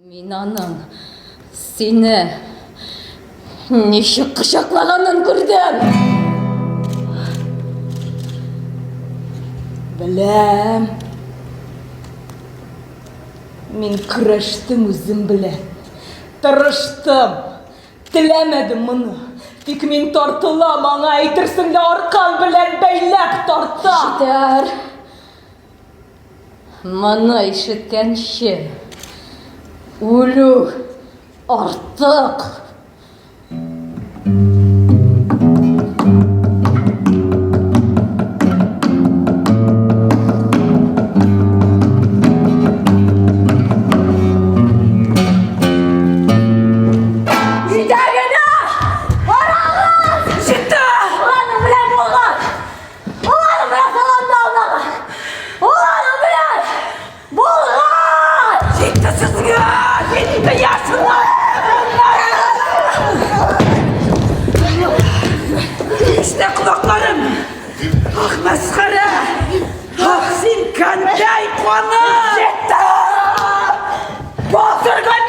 Мин аның сине ничек кочаклаганын күрдем. Беләм. Мин көрәштем үзем белән. Тырыштым. Теләмәдем моны. Тик мин тартылам аңа, әйтерсең лә аркан белән бәйләп тартам. Җитәр. Моны ишеткәнче, үлү артык. Җитә генә! Барагыз! Җитте! Аның белән булган! Уланың белән саламда аунаган! Уланың белән булган! Җитте сезгә! Җитте яшьләр! Ишетә колакларым! Ах, мәсхәрә! Ах, син кәндәй каны! Җитте! Батыр!